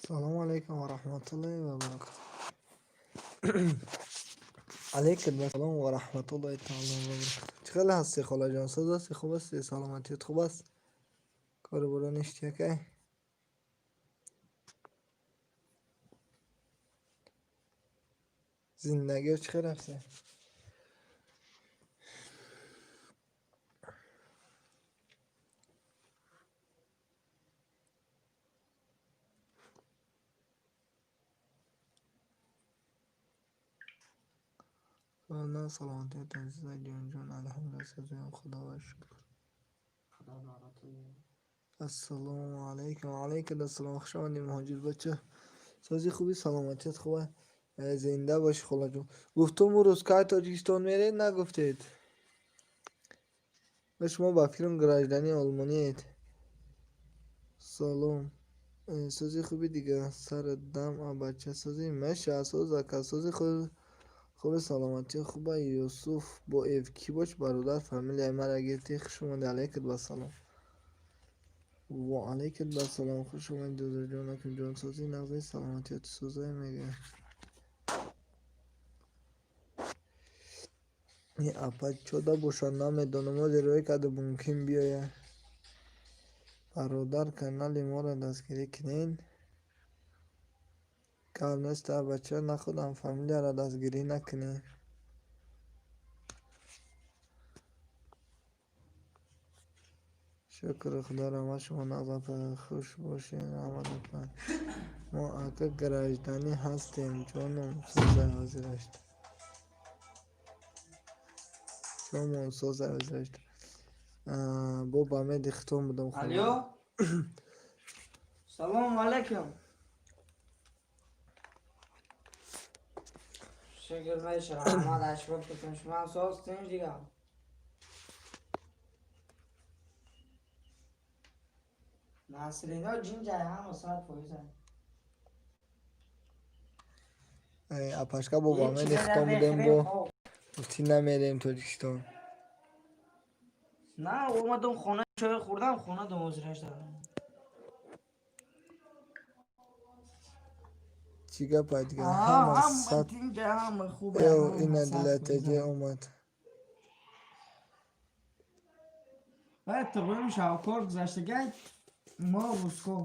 Салому алайкум ва раҳматуллоҳи ва баракатуҳ. Алайкум ассалом ва раҳматуллоҳи таъала ва баракатуҳ. Чӣ хел ҳастӣ, холаҷон? Соз ҳастӣ, хуб ҳастӣ, саломатият хуб аст? Кору боро ништи, акай? Зиндагиё чӣ хел рафта? На, саломатият, азиза ҷонҷон, алҳамдулилла, созем, худо шукр. Ассалому алайкум. Ва алайкум ассалом. Хуш омадед, муҳоҷир бача. Сози, хуби, саломатият хуба? Зинда бошӣ, холаҷон. Гуфтум, рӯз кай Тоҷикистон меред, нагуфтед. Ба шумо, ба фикрам, гражданини олмониед. Салом. Сози, хуби, дига сари дам, бача, сози меша, соз, ака, сози, хуби, саломатӣ хуба. Юсуф Боев кӣ бош, бародар? Фамилияи мара гирифтӣ. Хуш омадӣ, алайкум ассалом. Ва алайкум ассалом. Хуш омадӣ, додарҷон, акимҷон, сози, нағзи, саломатият созай мега. Ин апа чода бошад, намедонам, ози рӯй карда, мумкин биёяд. Бародар, канали моро дастгирӣ кунед. Гап нест, бача, нахудам фамилияро дастгирӣ накунӣ. Шукр, худо раҳмат, шумо нағз, апа, хуш бошед, раҳмат, апа. Мо, ака, гражданӣ ҳастем, ҷоном созай ҳозирашт. Ҷомон созай ҳозирашт. Бо ба меди хитом будам. Алло. Салому алайкум. Шукр меша, раҳмат, ашбоб кутум, шумо ҳам соз, тинҷ дига. Насрино ҷинҷай ҳама 100%. Апашка, бо ба меди хитом будем, бо гуфтӣ намерем Тоҷикистон. На, омадам хона, чой хӯрдам, хона дум ҳозираш дорам. Чӣ гапа дига? Ҳама сад тинҷа, ҳама хуб. Эв, ина дилатаҷа омад. Баъд туғӯим шавкор гузаштагай мо руско.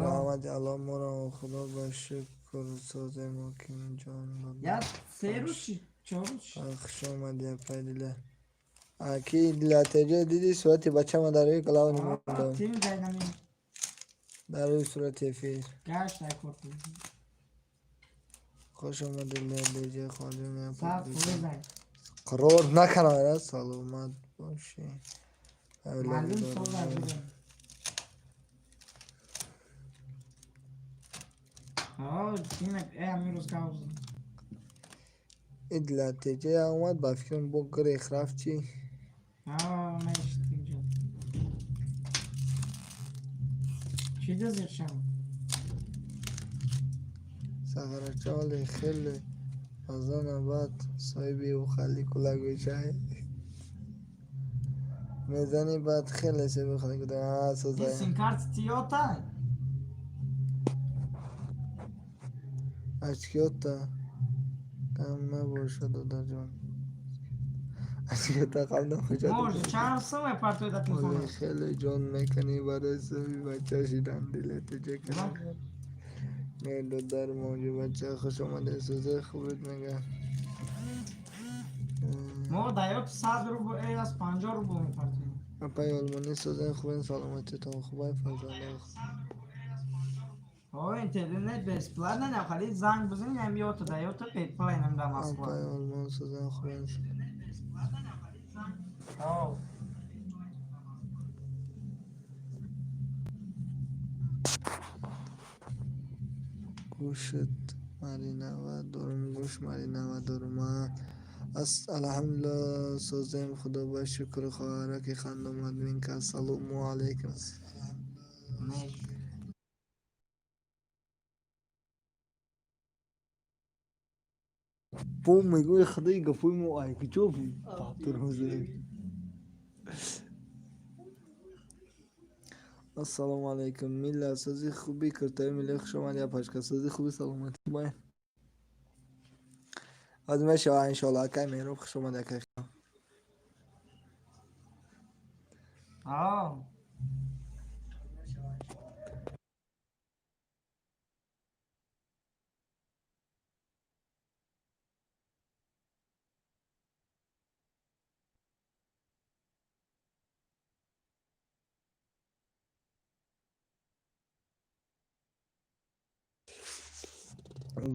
Раҳмати Аллоҳ, моро худо ба шукр созем, ҳокимҷон. Я 3 рӯз 4 рӯз. Хуш омадӣ, апай дила. Ки дилатаҷа, дидӣ, сурати бачама дар рӯи главни мондам. Тинҷай нами. Дар рӯи сурати эфир. Гашт ай кор. Хуш омадӣ, дилатаҷа, хоҷон. 100%. Қарор накунам, саломат бошӣ. Маълум созай будем. Ҳамин рӯз гап. И дилатеҷа омад, ба фикрам, бо гирех рафт, чӣ? Мешт инҷо. Чӣ дазиршам? Сағарача вале хеле базана, баъд соҳиби хали кулагӯшай мезани, баъд хеле соҳиби хали кула созай. Симкарт тиёта? Очкиёта кам набошад, додарҷон, очкиёта кам набошад. Може, чанд сум мепартои дар телефон? Вале хеле ҷон мекунӣ барои соҳиби бача шидан, дилатеҷа кунӣ. Не, додар мавҷу бача, хуш омадед, созаи хубед мега. Мо дар ёд 100 рубл аз 50 рубл мепартоем. Апаи олмонӣ, созаи хубен, саломатитон хубай, фарзандон. О, интернет бесплатно, нахали занг бизани, ам ёта да ёта бесплатно дар Москва. Апаи олмон, созаи хубен. О. Гӯшт маринова дорум, гӯшт маринова дорум. Алҳамдулилла, созем, худо ба шукр, хоҳараки хандом админка. Ассалому алайкум. Меш. Бо мегӯи худои, гапои мо ай куҷо баъдтур мезанем. Ассалому алайкум, милла, сози хуби, куртаи милли, хуш омадӣ, апашка, сози хуби, саломатӣ бай. Ҳозир мешава, иншоалло. Акай Меҳроб, хуш омадӣ, акай. Ҳо.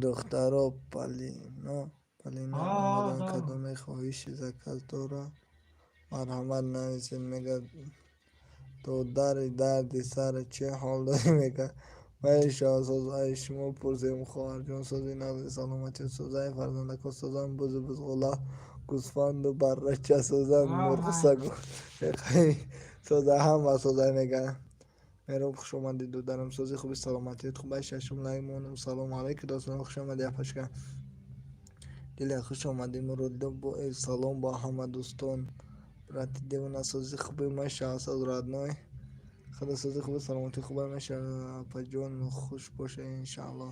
Духтаро, Полино, Полина Ҳо. омадан. Дорам. Кадоме хоҳиши заказ дора, марҳамат, нависед, мега. Додари дарди сар, чӣ ҳол дорӣ, мега. Мешава, соз, ай шумо пурсем, хоҳарҷон, сози нағзи, саломатӣ созай, фарзандако созан, бузу бузғола, гӯсфанду баррача созан, Ҳо. мурғу Май. сагу соза, ҳама созай, мега. Меҳроб, хуш омадӣ, додарам, сози хуби, саломатият хубай. Шашум лайк монам. Салому алайкум, дӯстон, хуш омадӣ, апашка. Диле, хуш омадӣ. Муродбоев, салом ба ҳама дӯстон. Брати девона, сози хуби, маша, соз, родной, худо, сози хуби, саломатӣ хубай, маша, апаҷон, хуш боша, иншаалло.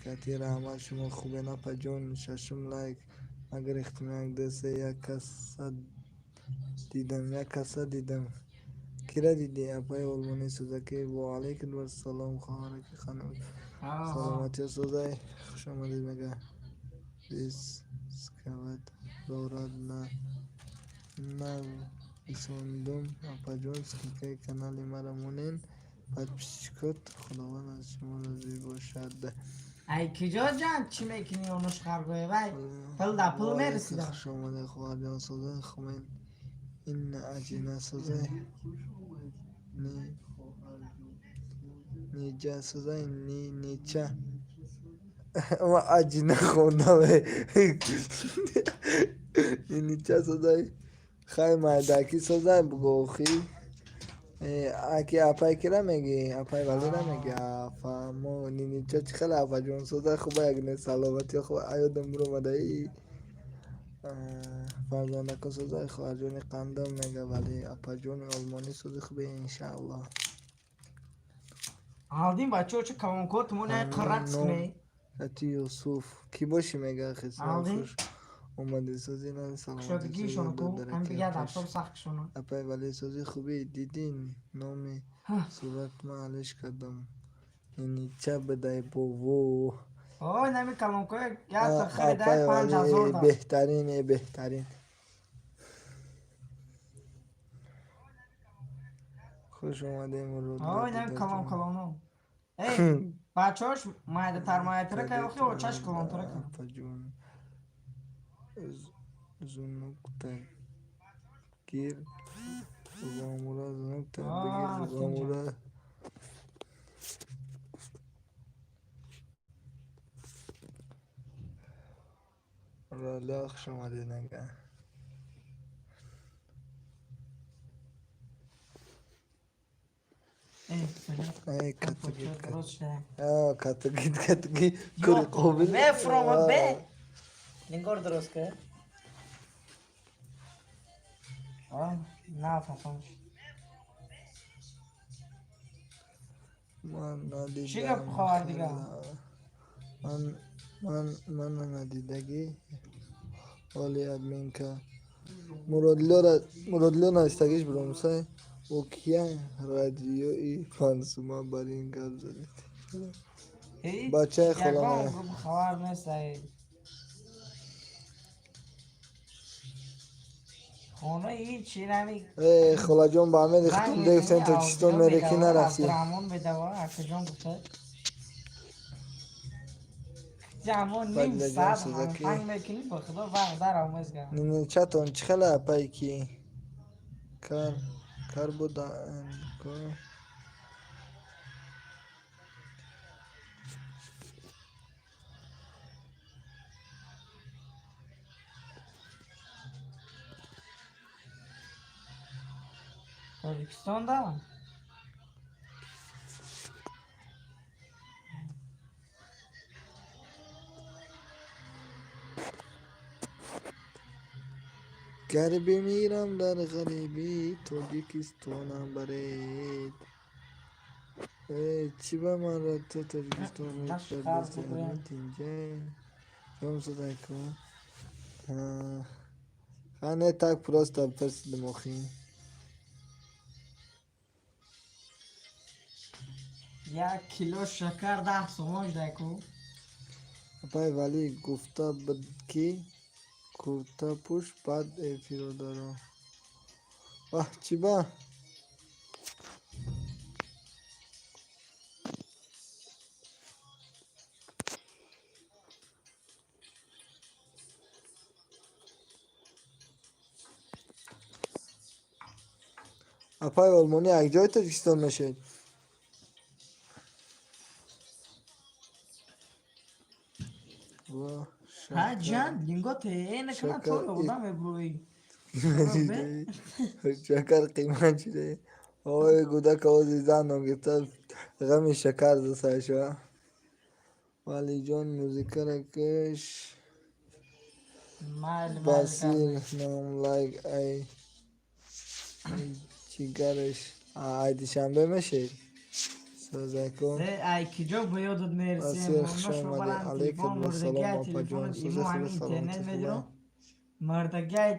Кати раҳмат, шумо хубен, апаҷон? Шашум лайк нагирифтем. Як, ду, се, як каса дидам, як каса дидам. Кира дидӣ, апаи олмонӣ? Сӯзаки, ва алайкум ассалом, хоҳараки ханум. Ҳо, ҳо. Саломатиё созай, хуш омадед, мега. Рисковать дорад на нависондум, апаҷон, ссылка и канали мара монен, подписчик от, худованд аз шумо розӣ бошад. Ай киҷо ҷан, чӣ мекунӣ, онуш харгои вай пул да пул Ва алайкум, мерасидам. Хуш омадед, хоҳарҷон, созай, хубен. Инна аҷина, созай, ни ниҷа, созай, ни нича. Ма аҷина хондам. Ни нича, созай, хай, майдаки, созай, бугохӣ. Аки апай кира мегӣ, апай Валера мегӣ, фаҳмо, нинича чӣ хеле, апаҷон, созай, хуба, як не, саломатӣ хуба, аёдам буромадаи. Фарзандако созай, хоҳарҷони қандам, мега. Вале апаҷони олмонӣ, сози хубе, иншааллоҳ. Алдин бачаҳо, чӣ калонко тумон рақс ном кунӣ. Ати Юсуф кӣ бошӣ, мега. Хисрав, Алдин. Хуш омадӣ, сози на, саломатӣ, сози Кушодагишону ку ҳам додараки бигар апаш. дафтор сахт кушону. Апай Вале, сози хубӣ, дидин, номи сурат ма алиш кардам, нинича бидай бово. Ой, нами калонкои як харидай Апай панҷ Вале. ҳазор да. Беҳтарин, е беҳтарин, хуш омадем. Ой, нами калон калону. Эй, бачаҳош майдатар майдатара кай, охи очаш калонтара кай. Апаҷон, зунукта гир, зуғомура, зунукта бигир, зуғомура. Раля, хуш омадед, ага. Эй, катагит, катагит, катаги, кори қобил. Мефрома бе. Нингор дуруст ка? На фасон. Ман надидам. Чӣ гап, хоҳар дига? Ман мана надидагӣ, ҳоли админка Муродлёра, Муродлё навистагиш биромсай. Бо кия радиои пансума бар ин гап задед? Бачаи холама. Ягон хабар нест ай. Хона ҳичи нами. Э, холаҷон, ба амеди хутум дегуфтем, Тоҷикистон мере, ки нарафтӣ. Абдураҳмон бедава, акаҷон гуфта. Ҷамон ним Фадлаҷон, саат сӯзаки. ҳамфанг мекунӣ, ба худо вақт даромезга. Ниничатон чӣ хеле, апай, ки кар кар буда? Ко Тоҷикистон да? Гар бимирам дар ғарибӣ, Тоҷикистонам баред. Э, чӣ ба манро ту Тоҷикистон Наш кардасти? қарз бугӯям. Админ тинҷа ҷом садаку. Ха, не, так просто пурсидим охи. 1 кило шакар 10 сомон шуда ку. Апай Валӣ гуфта буд, ки курта пӯш, баъд эфиро даро. Ваҳ, чӣ ба? Апай Олмонӣ якҷои Тоҷикистон мешавед? Ва Ҳа. шакар. Ҷан линготе накана. Шакар Торо одам мебурӯӣ. Шакар қимат шуда. Ой, гӯдак овози зан гирифта, ғами шакар засайша. Валиҷон, музикара киш. Майли, майли. Басир нам лайк ай ҷигараш. Ай Душанбе мешед? Созаку. Э, ай киҷо ба ёдат мерасем? Басир, хуш омадӣ. Алейкум ассалом, апаҷон. Сози хуби, саломатӣ хубай. Мардагай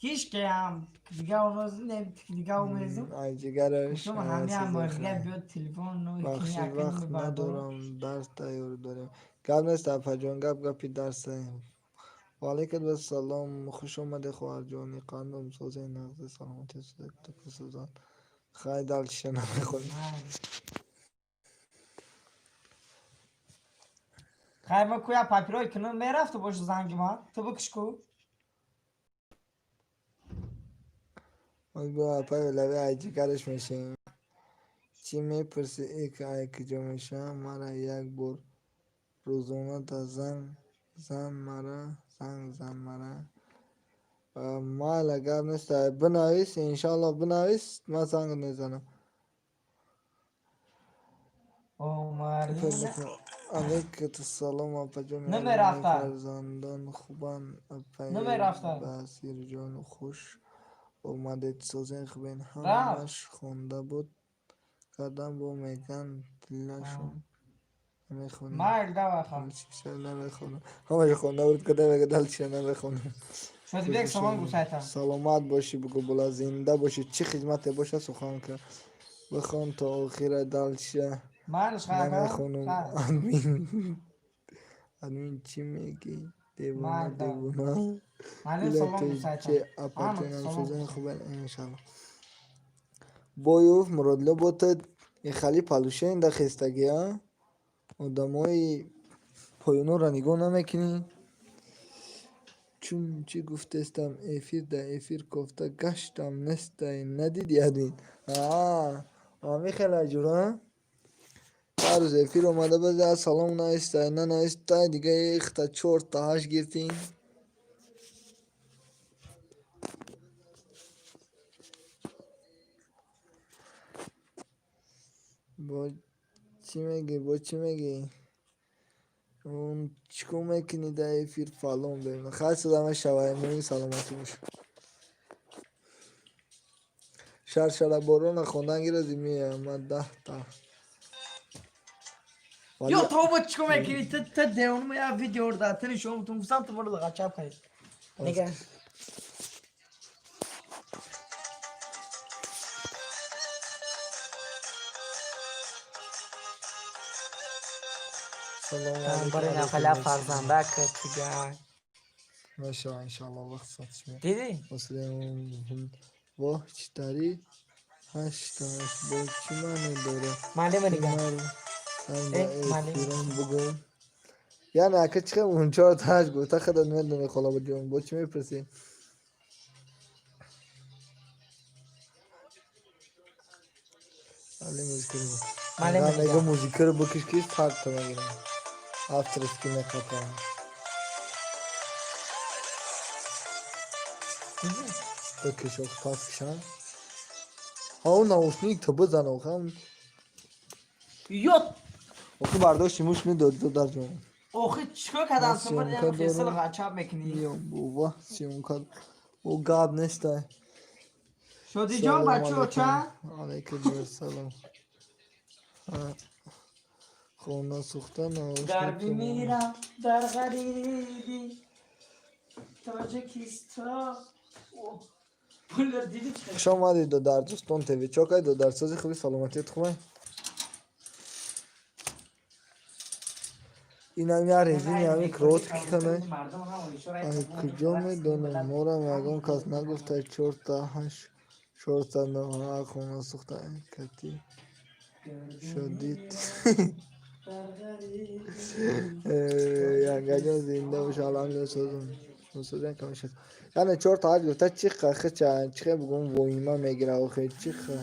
ҳеч каям дига оноз не дига омезум. Ай ҷигараш. Гуфтам, ҳамиам мардагай биёд, телефон. Бахши, вақт надорам, дарс тайёр дорем. Гап нест, апаҷон, гап гапи дарсаем. Ваалайкум ассалом, хуш омадӣ, хоҳарҷони қандум. Сози нағзи, саломатӣ сӯзан. Хай, дальше намехонем. Хай, ма куя папирой кунам, мерафту бошу занги ма ту бикиш ку. Апай лави, ай ҷигараш мешем. Чӣ мепурсӣ, ки ай куҷо мешавам? Мара як бор рӯзона та занг зан мара, занг зан мара. Майла, гап нест, бинавис, иншоалло, бинавис, ман занг мезанам. Алейкум ассалом, апаҷони. Намерафта. Фарзандон хубанд, апай? Намерафта. Басирҷон, хуш омадед, созен хубен? Ҳамаш хонда буд кардам, бо меган дилашон намехонем. Майл, давай ха. Намехонам. Ҳамаша хонда буд кардам, мега дальше намехонам. Шодибек, салом гусайта. Саломат бошӣ, бугу була, зинда бошӣ. Чӣ хизмате боша, сухан кар. Бихон то охира, дальше Майлш, хайка. намехонам. Админ, админ, чӣ мегӣ? Девона. Майл, давай. Девона. Малим, салом гусайта. Че, апаҷонам, созен хубен, иншалло. Боюв Муродло, бо ту ихали палушен да хестагӣ, а одамои поёнора нигоҳ намекунӣ. Чун чӣ гуфтестам, эфир да эфир кофта гаштам, нестай, надидӣ, админ? Ами хела ҷура ҳар рӯз эфир омада, баъзе салом наистай, нанаистай, дига ихта чорта ҳашт гиртин. Бо чӣ мегӣ, бо чӣ мегӣ? Чӣ кор мекунӣ дар эфир, фалон бемон? Хайр, садама шавай, муҳим саломатӣ боша. Шаршараборона хондан гирази, меоям ман 10-та. Ё тобо, чӣ кор мекунӣ? Ту девонума я видео да ту нишон тум гуфтам, ту моро лағачап кардӣ. Нига. Салому алейкум. Бари нафаля фарзанда картига. Мешава, иншалло, вақт сатиш ме. Дидӣ? Воҳ, читари ҳашташ бо чӣ маъне дорад? Малима, нига. Э, эфирон бугӯ. Яъне ака, чӣ хел он чорта ҳашт гуфта, худат медонӣ, холабаҷон, бо чӣ мепурсӣ? Али музикаро Малима, мега, нига. Музикаро бикиш, ки сарта мегирам. Авторский меқапам. Дидӣ? Бикиш, ох, пас кишам. Ҳа, он наушник та бизан, охам. Ё. Охи, бардошти муш медод дар ҷон. Охи, чӣ кор кардам? Ман Ту моро съёмка хеса дорам. лағачап мекунӣ. Миём, бова, съёмка. О, гап нестай. Шодиҷон, Салом бачо, алейкум. ча? Алейкум ассалом. Хона сӯхта. Гар бимирам дар ғариби Тоҷикистон. Хуш омадед, дар Дӯстон ТВ. Чо кай, додарсози хуби, саломатият хубай? Инам я резини ҳамин кротки кана. Ай куҷо медонам, морам ягон кас нагуфта. Чорта ҳашт чорта нӯҳ хона сӯхта кати шодит. Янгаҷон, зинда бош. Алҳамдулилла, созум, созем камешад. Яъне чорта ҳашт гуфта, чиха хича чихе бугум, воима мегира охе чиха.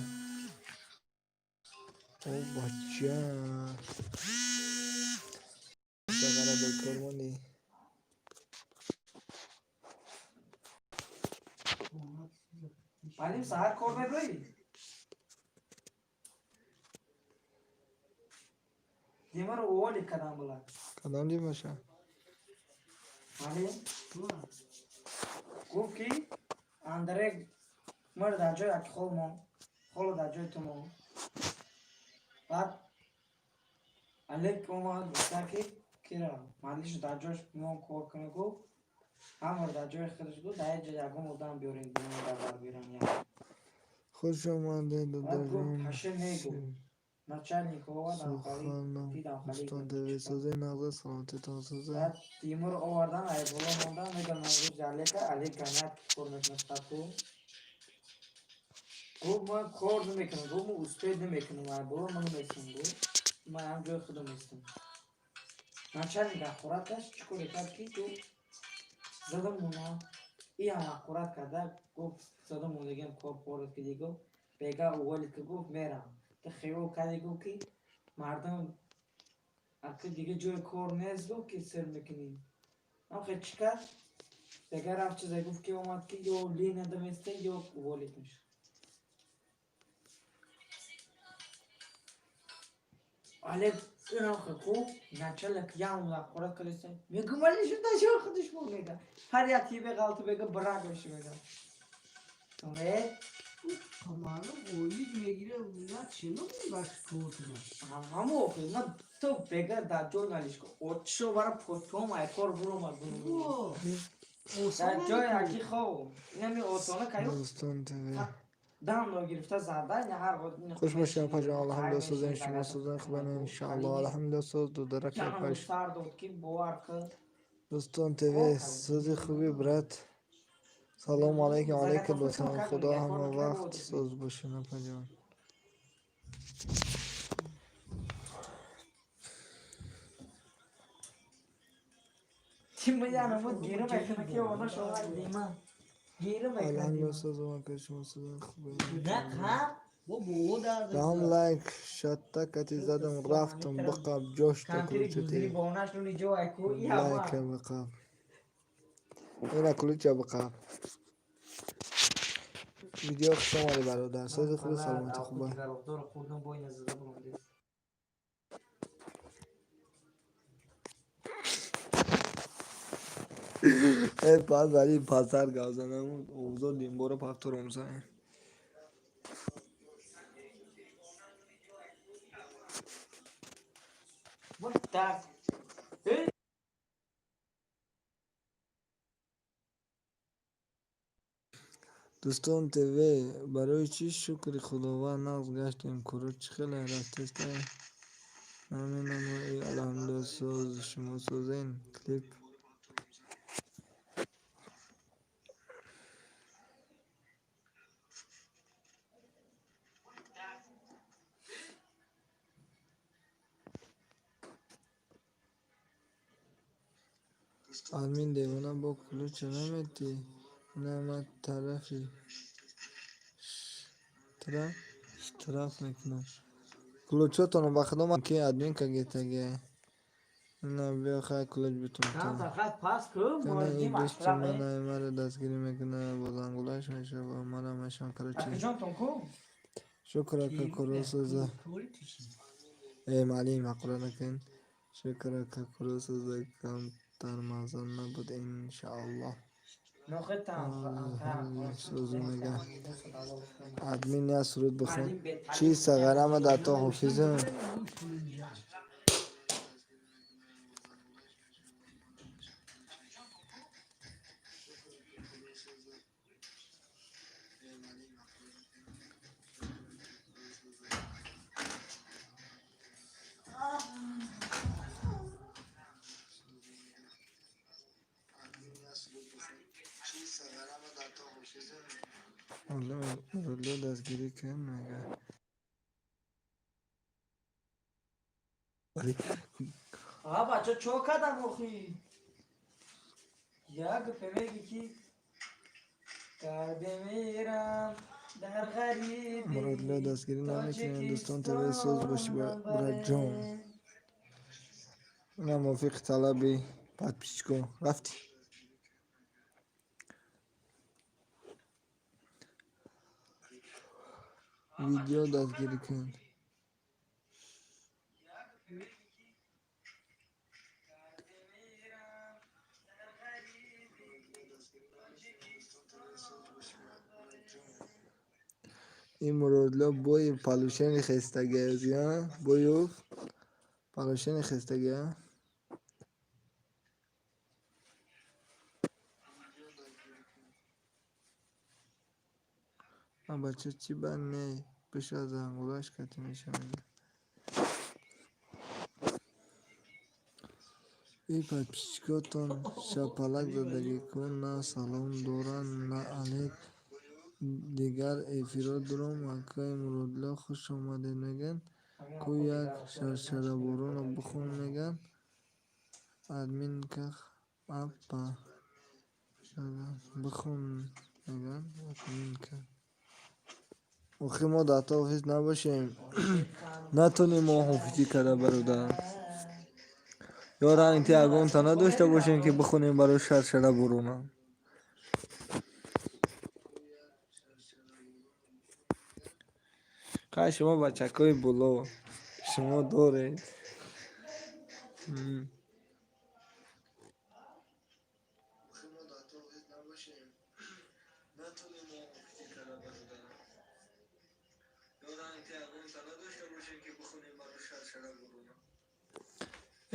О бача, сагара бекор монӣ. Малим, саҳар кор меброӣ? Димаро уволить кардам була. Кадом димаша? Малим гуфт, ки Андре маро дар ҷои аки хол мон, холо дар ҷои ту мон. Баъд Олег омад, гуфта, ки кира малишу дар ҷош мон кор кунӣ, гуфт, ҳамаро дар ҷои худаш, гуфт, дар як ҷо ягон одам биёрем, дар биёрам як. Хуш омадед, Баъд гуфт, додарҷон. Ҳаше мегӯ начальник овардам, хали Суханам дидам, хали. Дӯстон ТВ, сози нағза, саломатитон соза. Баъд Тимур овардан, ай боло мондан, медонам, гуфт, Олега, Олег ганят, ки кор мекунад хату. Гуфт, ман кор намекунам, гуфт, ман успеть намекунам, ай боло ман наместам, гуфт, ман ҳам ҷои худам местам. Начальник ҳақорат кард, чӣ коре кард, ки гуфт, задам мона иам ҳақорат карда, гуфт, задам мондагиам кор порад киди, гуфт, бега уволить ки, гуфт, мерам. Ту хиёл кардӣ, гуфт, ки мардум аки дига ҷои кор нест, гуфт, ки сир мекунӣ. Ам хе чӣ кард, бега рафт, чизе гуфт, ки омад, ки ё линияда месте, ё уволить мешавад. Олег инам хе гуфт, начальник ям ҳақорат кардеста, мегӯ, мали шуда ҷои худаш мон, мега, ҳар як ки беғалти, бега, брак меши, мега. Э. Маълум, ойлик мегира, чино баш кор кунад. Ҳамо охи ма ту бега дар ҷой налишко отшо вара потом ай кор буромад. Дар ҷои аки хов инами осона каю. Дӯстон ТВ. Дам гирифта зада ҳар. Хуш бошед, апаҷон. Алҳамдулилла, созен, шумо созен, хубен, иншаалло. Алҳамдулилла, соз, додараки апаш. Сар дод, ки бовар кун. Дӯстон ТВ, сози хуби, брат. Салому алайкум. Алайкум ассалом. Худо ҳама вақт соз бошед, апаҷон. Тима янамуд гира мекунад, ки она шоҳад дима гира Алҳамдулилла, мекунад. созам, ака, шумо созен, хубен. Нақаб. Бо бо дар. Даҳум лайк шатта кати задам, рафтам биқаб ҷошта. Кампири гузири. Кулучати. Бонаш нуни ҷой ку. Лайка биқаб, ина кулуча биқаб. Видео хуш омадӣ, бародар. Сози хуби, саломатӣ хуба. Хурдам бо ина зада буромдес. Э, пас вали пасар гап занам, овзо димбора пафтором зан. Вот так. Э? Дӯстон ТВ, барои чӣ шукри Худованд, нағз гаштем. Куро чӣ хеле рафтеста, наменамои. Алҳамдулилла, соз, шумо созен. Клип. Админ девона, бо кулуча наметӣ? Ина ма тарафи тра штраф мекунам кулучотонро, ба худо, ман ки админка гетаге. Ина биё, хай, кулуч битум то. Фақат пас ку. Кана и дӯсти мана маро дастгирӣ мекунад, бо зангулаш мешава, мара мешавам, короче. Акаҷонтон ку? Шукр, ака, куросоза. Э, маълим, ҳақора накун. Шукр, ака, куросоза, камтар маза набуд, иншааллоҳ. Созу мега. Админ я суруд бихон. Чӣ сағарама дар то ҳофизм. Муродило дастгирӣ кун мега. А бача чо кардам охи? Як гапе меги ки дар бемирам дар ғарибӣ Муродило дастгирӣ намекунем. Дӯстон ТВ соз бошӣ браҷон. Ина мувофиқи талаби подписчико рафтӣ. Видео дастгирӣ кун. Ин Муродило бои палушени хестагиа, боюф палушени хестагиа. А бача чӣ ба не пеша зангулаш кати меша мега. И подписчикотон шапалак задагӣ ку на салом доранд, на алек. Дигар эфиро дуром акаи Муродило хуш омадед меган. Ку як шаршараборонро бихон меган. Админка апа бихон меган. Админка. Охир мо дар то офис набошем. Натонем мо ҳофизӣ карда бародар. Ё ранг ти ягонта надошта бошем ки бихонем барои шаршараборона. Хай шумо бачакҳои боло шумо доред.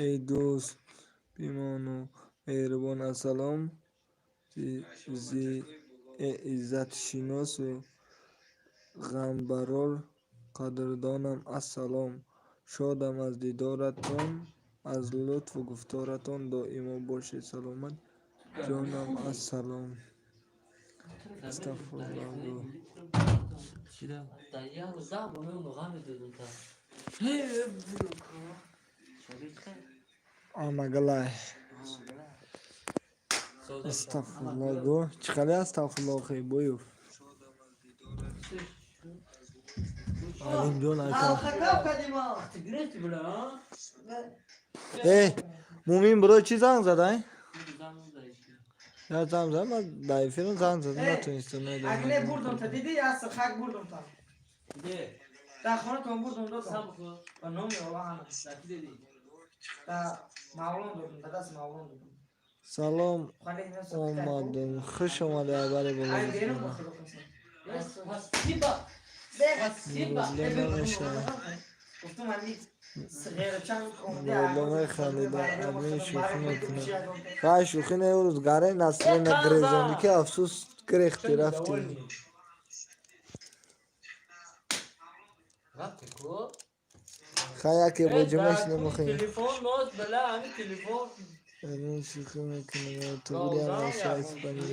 Эй дӯст бимону меҳрубон ассалом зи иззатшиносу ғамбарор қадрдонам ассалом. Шодам аз дидоратон, аз лутфу гуфторатон доимо бошед саломат ҷонам ассалом. Астағфируллоҳ. Дар як рӯз 10 бор меону ғам медодум та. Амагалай. Астағфируллоҳ гу. Чӣ қадар астағфируллоҳ охи боюф. Алимҷон ака. Э, Мумин бро чӣ занг задай? Я занг задам, ман дар эфирам занг задам, натонистам. Агле бурдум та диди аз хак бурдум та. Дар хонатон бурдум додам. Ба номи Аллоҳ ана. Дар Мавлон додум, дар дасти Мавлон додум. Салом омадем. Хуш омадед абари боло. Муродило механдида, админ шӯхӣ мекунад. Хай шӯхӣ не рӯз гаре Насрина грезондӣ ки афсӯс гирехтӣ рафтӣ. Хай яке бо ҷумла шинем охи. Админ шӯхӣ мекунад. Туғри ам аша испанӣ.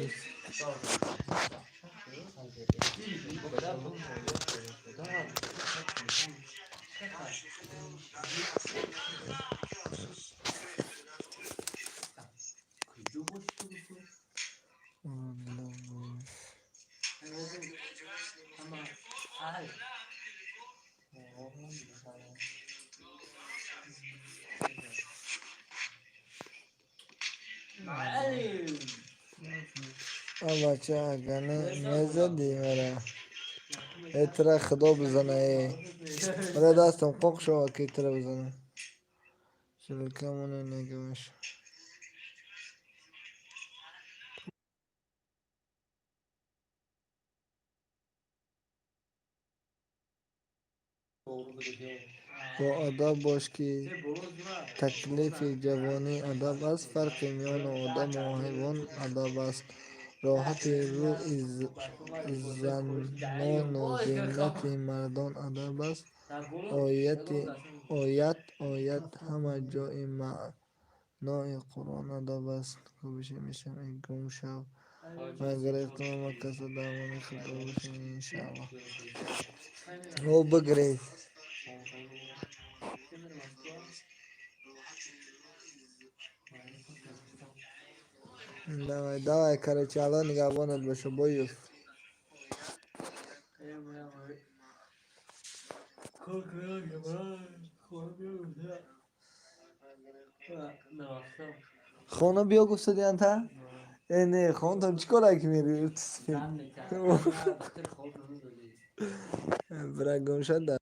А бача агане мезадӣ мара. Э тра худо бизана э. Мара дастам қоқ шава ки тра бизана. Шилкамона нагаваш. Бо адаб бош, ки таклифи ҷавонӣ адаб аст. Фарқи миёни одаму ҳайвон адаб аст. Роҳати рӯи занону зинати мардон адаб аст. Оят оят ҳама ҷои маънои Қуръон адаб аст. Гумша мешам, эй гум шав. Ман гирифтам ҳама каса, дар амони Худо бошем, иншааллоҳ. О, бигиред. Давай, давай, короче, Аллоҳ нигаҳбонат боша, Боюф. Хона биё гуфтади анта? Э, не, хонтон чӣ кора ки мери? Бира гумша дар.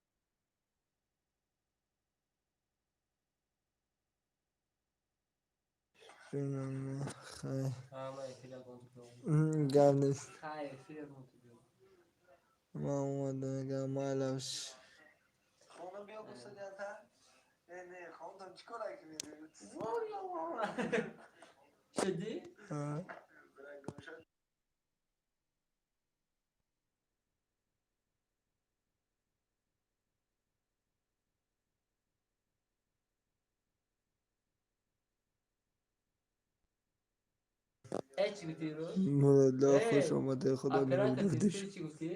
Хай. Гап нест. Ман омадам, мегам майлаш. Хона биё гуфтади анта? Э, не, хонтон чӣ кора ки мери? Шудӣ? Э, чӣ гуфтӣ рӯз? Муродо, Э, хуш омадед, Худо оператор нигаҳдориш. дидчи чӣ гуфтӣ?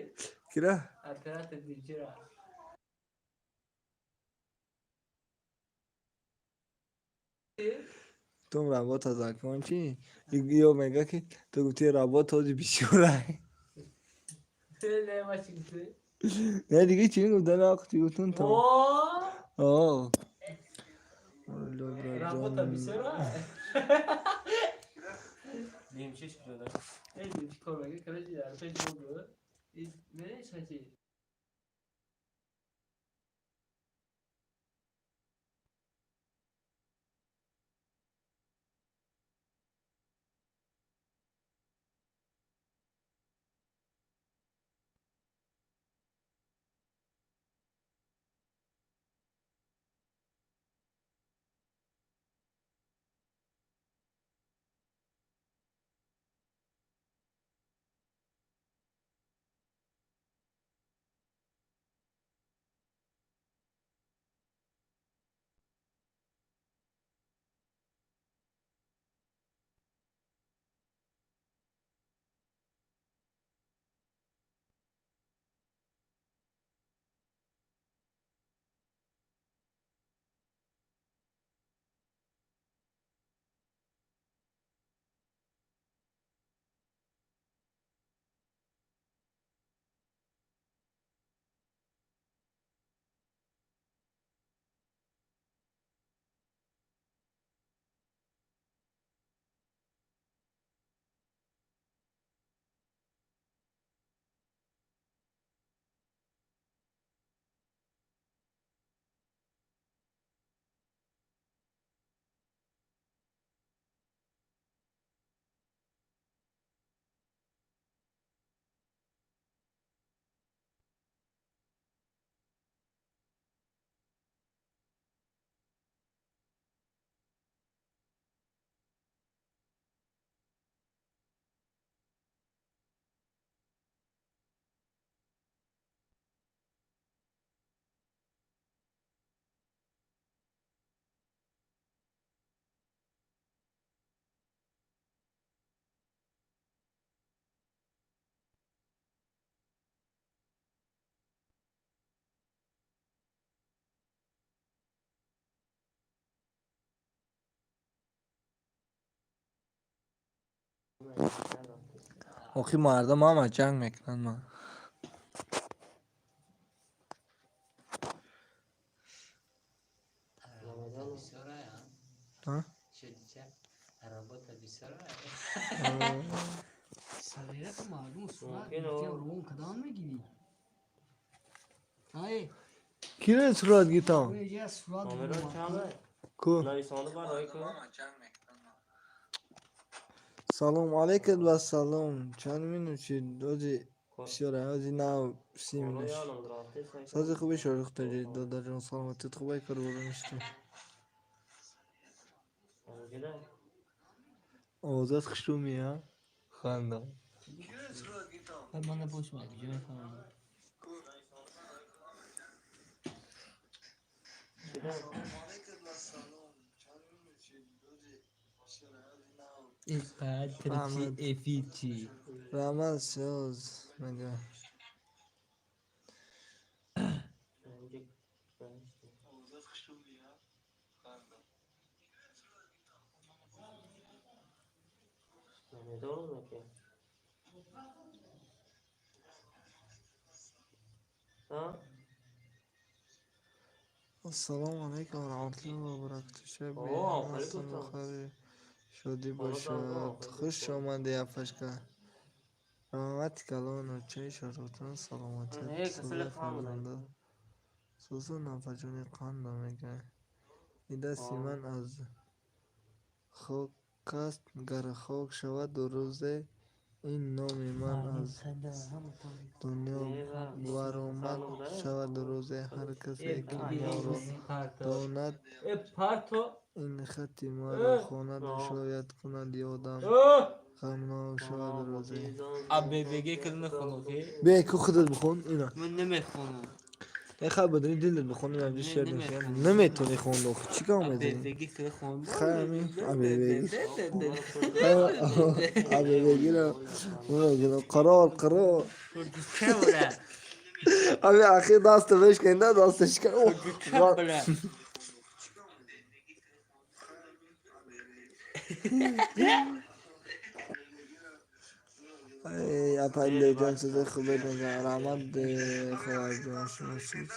Кира? Оператор дидчира. Тум работа закончи? Ё мега ки ту гуфти работа ҳози бисёрай. Не, ма чӣ гуфтӣ? Не, дига чӣ гуфта, нақ чӣ гуфтун то. О, О. Работа бисёра? Димчи чӣ дода? Э, димчи кор мекунад, короче, дар пеш мо буд. Медонӣ чӣ? Охи мардум ҳама ҷанг мекунанд ма. Работа бисёра, А? Шудича? Работа бисёра. Савера ки мардум сурат Мумкин, гирифтем, о. рон кадам мегирӣ? Ай, Кире сурат гитам? я сурат Номеро чанд? Ку? Нависонда барои ку? Салом алейкум ва салом. Чанд минут шид? Ози Бисёр ази нав симинаш. Сози хуби, Шоҳрух Тоҷи додарҷон, саломатият хубай, корбора мешти. Овозат хушрӯ мея? Ханда. Ман набошам, куҷо мефаҳмам? Раҳмат. Эфирчи. Раҳмат, соз мега. Намедонам ки. А? Ассалому алайкум ва раҳматуллоҳи ва баракатуҳ. Шаби О, ҳамаатон алайкум. бахайр, шодӣ Хонатон бошад. бо, Хуш омадӣ, апашка. Раҳмати калон, очаи Шоҳрухҷон, саломатият, Не, касали сӯза қанд. фарзанда. Сӯзан, апаҷони қанда мега. И дасти ман аз хок аст, гар хок шавад рӯзе, ин номи ман аз дунё баромад шавад рӯзе. Ҳар касе ки моро донад, Э, парто. ин хати маро хонад, шояд кунад ёдам, ғамнок шавад рӯзе. АБВГ кил мехонам, ки? Бе, ку худат бихон ина. Ман намехонам. Э, хай, бадри дилат бихон ина. Не, шеър намехонам. наметони хонд, охи чӣ кор мезанӣ? АБВГ кил хондам. Хай, АБВГ. АБВГ-ро қарор қарор. Чабра. Ами ахир даста бешкенда, даста шикан. Чабра. Ай, апай леҷон, чизи хубе мегӯям. Раҳмат, хоҳарҷон, шумо суз.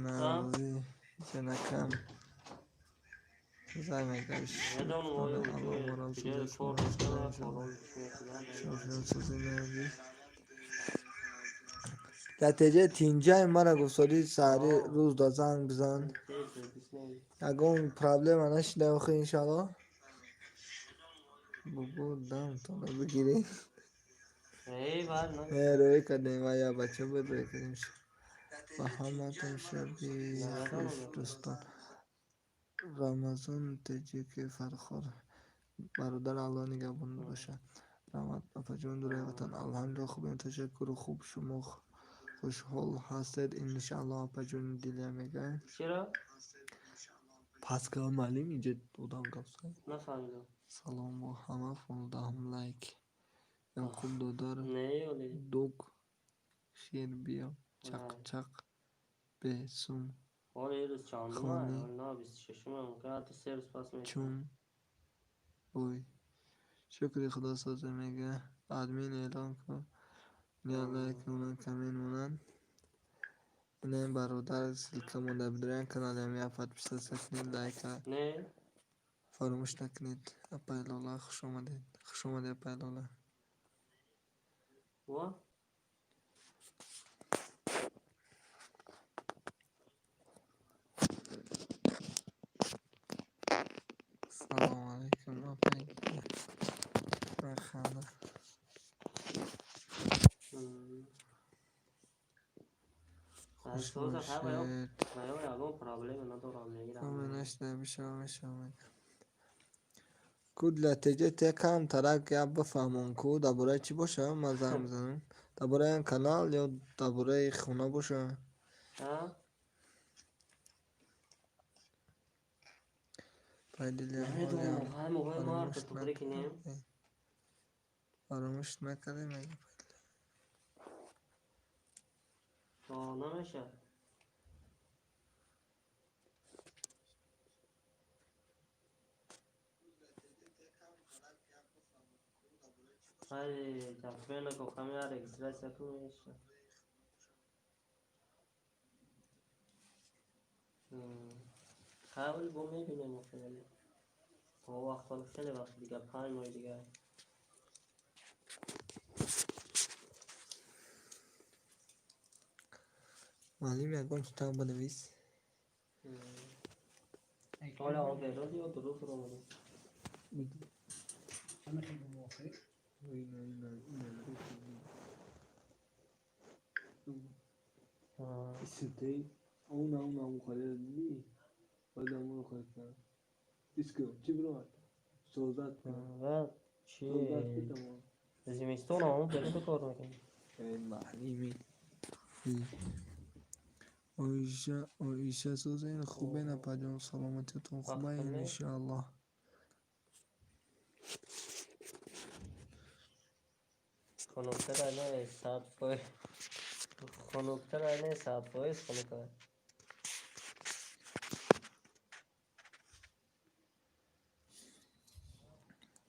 Наврӯзи ҷанакам. Зай мега. Аллоҳ моро сузи шумо расонад, иншоаллоҳ. Шофёр сузи наврӯзи. Натиҷаи тинҷаи мара гуфт, соли саҳари рӯз да занг бизан. Ягон проблема нашида охи, иншоаллоҳ. Бобо, дамтонро бигиред. Э, рӯй кардем ва я бача буд, рӯй кардем. Ба ҳаматон шаби хуш, дӯстон. Рамазон Тоҷики Фархор. Бародар, Аллоҳ нигаҳбон бошад. Раҳмат, апаҷон, дураи ватан. Алҳамдулиллоҳ, хубем, ташаккуру хуб, шумо хушҳол ҳастед, иншааллоҳ, апаҷони дилия мегӯям. Чиро? Паскал маълим инҷа одам гап зад. Нафаҳмидам. Салом бо ҳама, 15-ум лайк. Яқуб додар Не, ёли. Дуг шер биё, чақ-чақ бесум. Ҳоли рӯз чандума? Хони. На, 26-ума, мумкин ҳатто 3 рӯз пас мешавад. Чум бой. Шукри худо, созе мега. Админ эълон кун. Я лайк монанд, коммент монанд. Инаи бародар ссылка монда бидорем каналам, я подписаться кунед, лайка Не? фаромӯш накунед. Апай Лола, хуш омадед. Хуш омадед, апай Лола. Ва? Салому алайкум, апай. Мархаба. Хуш Соза хай бошед. ва ягон проблема надорам, мегирам. Ҳама нашуда бишава, мешава мега. Ку натиҷа те кам тарак я бифаҳмон, ку дар бораи чӣ боша ман занг мезанам? Дар бораи канал ё дар бораи хона боша? А? Пайдилия. Намедонам, хай моҳои марта Фаромӯш туғри кинем. накардем. Фаромӯш накардем мега. О, намешавад. Хай, тафрена ко камера регистрация кун меша. Хай, вале бо мебинем охир вале. То вақт ҳоло хеле вақти дигар, 5 моҳи дигар. Маълим, ягон китоб бинавис. Ҳола об берод ё дурӯғ фуромадем? Ҳамин хел воқеъ. Чи зимистон ҳамон пешто кор мекунем. Оиша созен хубен, апаҷон, саломатиятон хуба, иншоаллоҳ. Хунуктар не 100%, хунуктар не 100% хунуктар.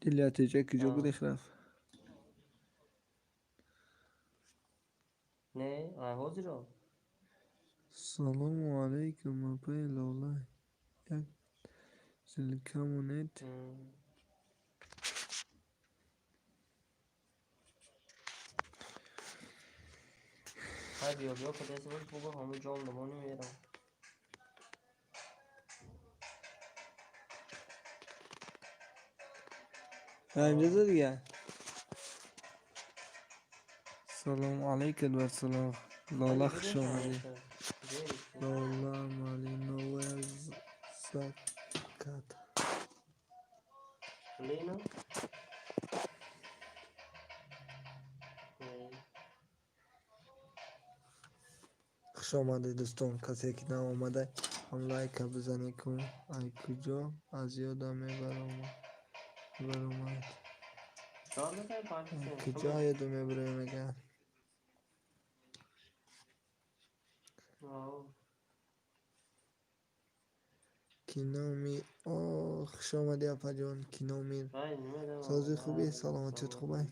Дилятеҷа куҷо гурехт рафт? Не, ай ҳозиро. Салому алайкум, апаи Лола. Як ссылка монед. Ҳай биё, биё, кадеси бош, бугу ҳамун ҷом намони мерам. Инҷа дига. Салому алайкум ва салом. Лола, хуш омадед. Лола Малиновая закат. Лена? Хуш омадед, дӯстон. Касе ки нав омада, ҳам лайка бизанед ку. Ай куҷо аз ёдам мебаромад. Куҷо ёдам мебароям мегӯяд. Киномир. О, хуш омадӣ, апаҷон. Киномир. Сози хуби, саломатият хубай.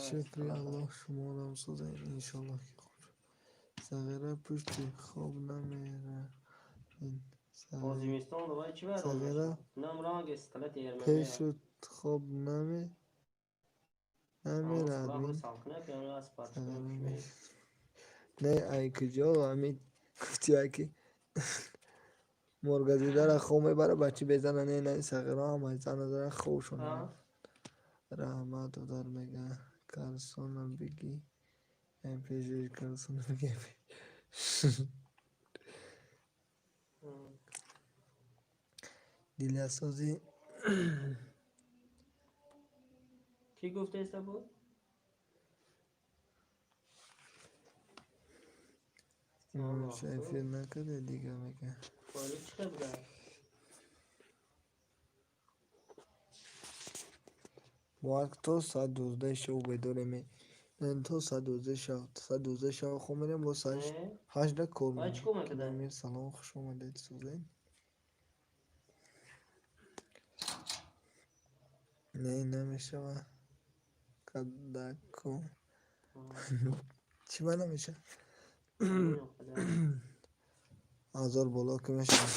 Шукри Аллоҳ, шуморам созед, иншоаллоҳ ки хуб. Сағира пушти хоб намеравед. Сағира пешу хоб намеравед. Не, ай куҷо ами гуфтия ки моргазидара хоб мебара, бачи безана не, не, сағира ҳам ай зана зара хобшон. Раҳмат, додар мега. Карсона бигӣ. Ай пеши карсона бигӣ. Диласозӣ. Кӣ гуфтаиста буд? Эфир накарда дига мега. Бовар то соат 12 шаб бедорем. То соат 12 шаб, соат 12 шаб хоб мерем, бо соат 8 кор мекунем. Салом, хуш омадед, созед. Не, намешава. Кадако. Чӣ ба намешава? Ҳазор боло ки мешава.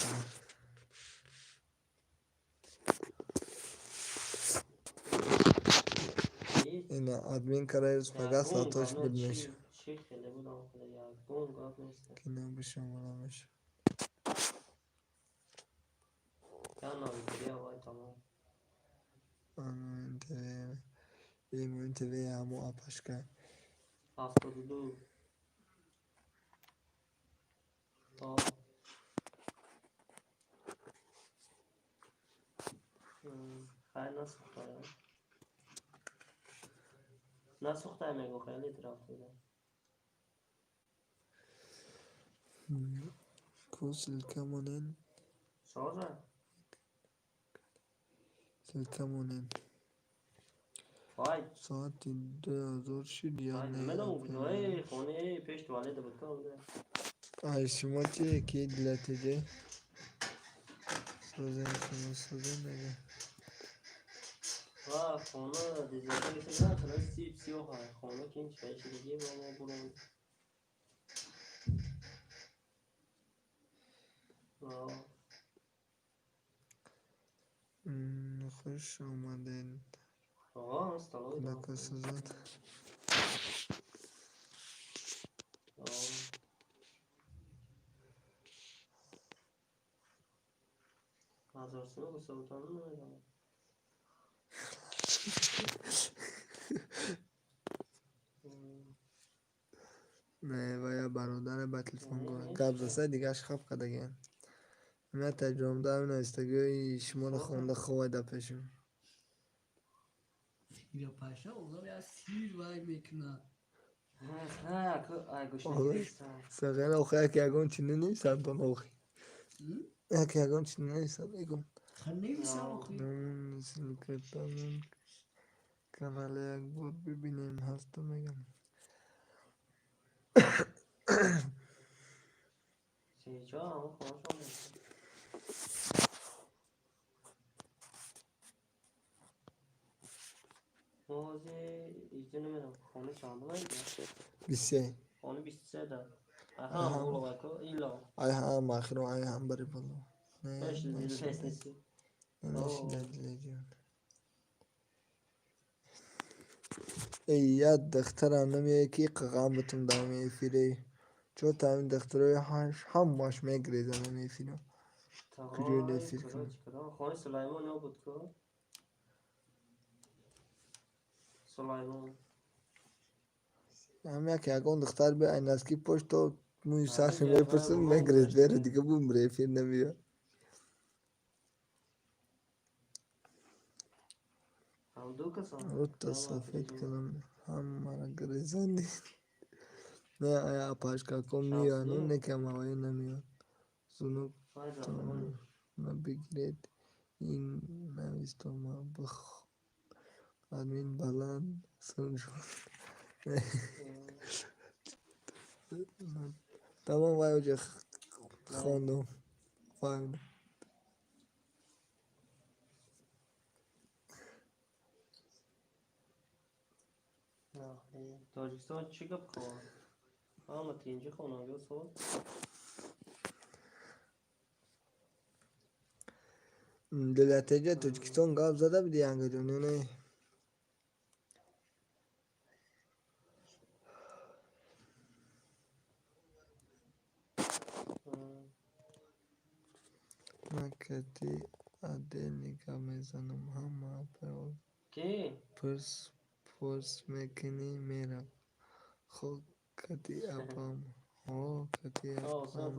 Ина админ караевс пага саатош буд мешава. Ки набошам намешава. ТВ ҳамо апашка. 72. Хай насухтая. Насухтая мегӯ, хеле рафтида. Ку ссылка монен? Соза? Ссылка монен. Соати 2000 шуд ё не? Ай шумо чие ки дилатеҷа? Созем шумо созем мега. Хуш омадед. Кӯдакосозад. 1000 сомон гуфта будам, намедонам. Не, ва я бародаре ба телефон Не, гап нечи. заса, дигаш хаб кардагиам. Ман таҷрибамда навистагиҳои шуморо хонда ховай дар пешам. Пирапаша одам як сир вай мекунад. Не, ай гӯшнагиристам. Сағира, охи яке ягон чи нанависад он охи. Яке ягон чи нанависад, мегум. Нависам охи. Ссылкатамон канале як бор бибинем ҳаста мегам. Чо, ҳамон хонашон нест. Мо ҳозир иҷо намедонам, хона чандум иҷо? 23. Хона 23 да. Аҳа, боловако, ило. Ай ҳам ахиро, ай ҳам бари боло. Не, Пеш лестница. нашида, дилаҷон. Эй, як духтарам намеяд, ки қағам бутум дар ҳамин эфире. Чо та ҳамин духтарои ҳамаш мегрезанд ҳамин эфиро. Куҷои эфир кунам? Хонаи Сулаймон ё буд ку? Сулаймон. Ҳам як ягон духтар биё, ай носки пош то мӯи саршо мепурсам, мегрез бера, дига бумре эфир намеёд. Рӯта сафед кунам, ҳамаро грезондӣ. Не, ая апашкако меоянд, не ки ҳамаваё намеоянд. Зунуктонро бигиред, ин навистома бих. Админ баланд сунҷон. Тамом, вай оҷа хондум. Фаҳмидам. Тоҷикистон чӣ гап хоҳад? Ҳама тинҷи хонагиҳо соз. Дилатеҷа, Тоҷикистон гап зада буди, янгаҷон, ё не? Ман кати отдельный гап мезанам, ҳама Ки? Пурс пурс мекунӣ, мерав. Хо кати апам. Ҳо кати апам.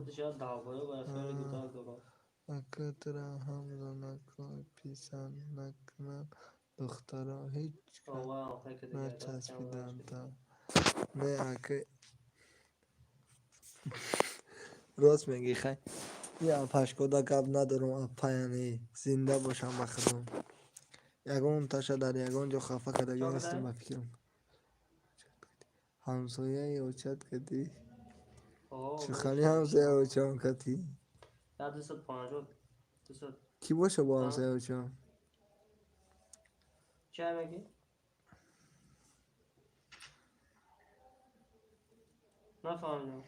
Ака, тура ҳам занако писанд накунанд, духтаро ҳеҷ гоҳ начаспиданд. Не, ака, рост мегӯӣ, хай. Я апашкода гап надорам, апаяне зинда бошам ба худом. Ягон таша дар ягон ҷо хафа кардагӣ нестам, ба фикрам. Ҳамсояи очат кадӣ? Чӣ ҳамсояи очам катӣ? Кӣ боша бо ҳамсояи очам? Чай мегӣ? Нафаҳмидам.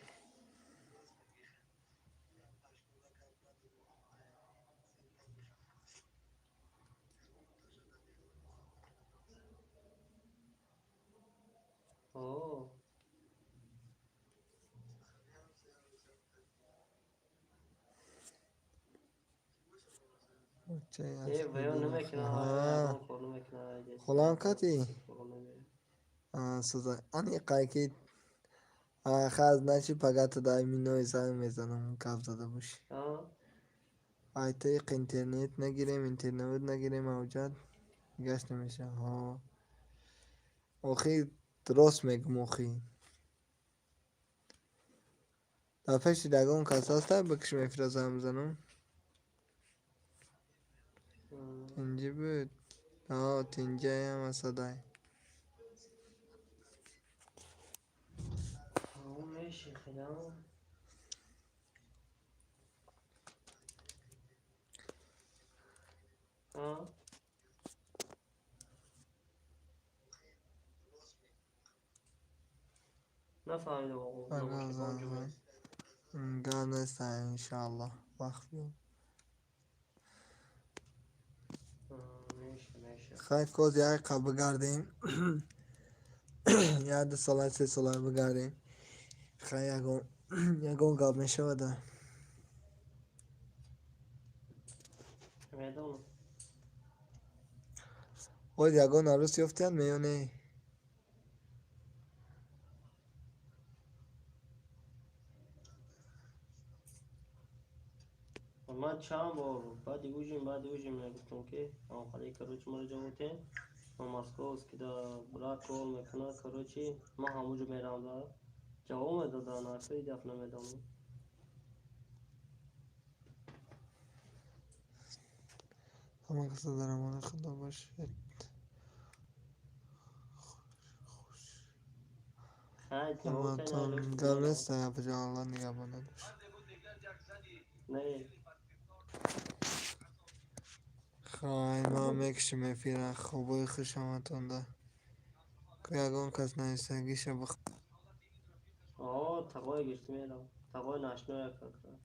О. Э, ваё намекунад, кор намекунад. Холам кати? Соза. Ани қайки хаз начи пагата дар минои занг мезанам, гап зада бошӣ. Ай тариқ интернет нагирем, интернет нагирем, авҷад гашт намешавад. Ҳо. Охи рост мегӯм охи. Дар пеши ягон кас ҳаста, бикиш мефира занг бизанам? Тинҷӣ буд? Ҳо, тинҷаям асадай. Меши хелам. Нафаҳмидам. Гап неста, иншааллоҳ, вақт биёб. Хай, коз як қа бигардем. Як ду сола, се сола бигардем. Хай, ягон ягон гап мешавада. Медонам. Оз ягон арӯс ёфтиянд ме ё не? Ман чанд бор баъди ужин мегуфтам, ки онқадар, короче, маро ҷавоб диҳем. Ма московский да брат кор мекунад, короче, ман ҳамонҷо мерам да ҷавоб медодан, ҳарфи даф намедонам. Ҳама каса дар амони Худо бошед. Хай, ҷавоб Ҳаматон гап нест, апаҷон, Аллоҳ нигаҳбонат бошад. Не. Хай, ман мекушем эфира. Хобои хуш ҳаматонда. Ягон кас нависагиша. О, тағое гирифта мерам. Тағои нашноя как раз.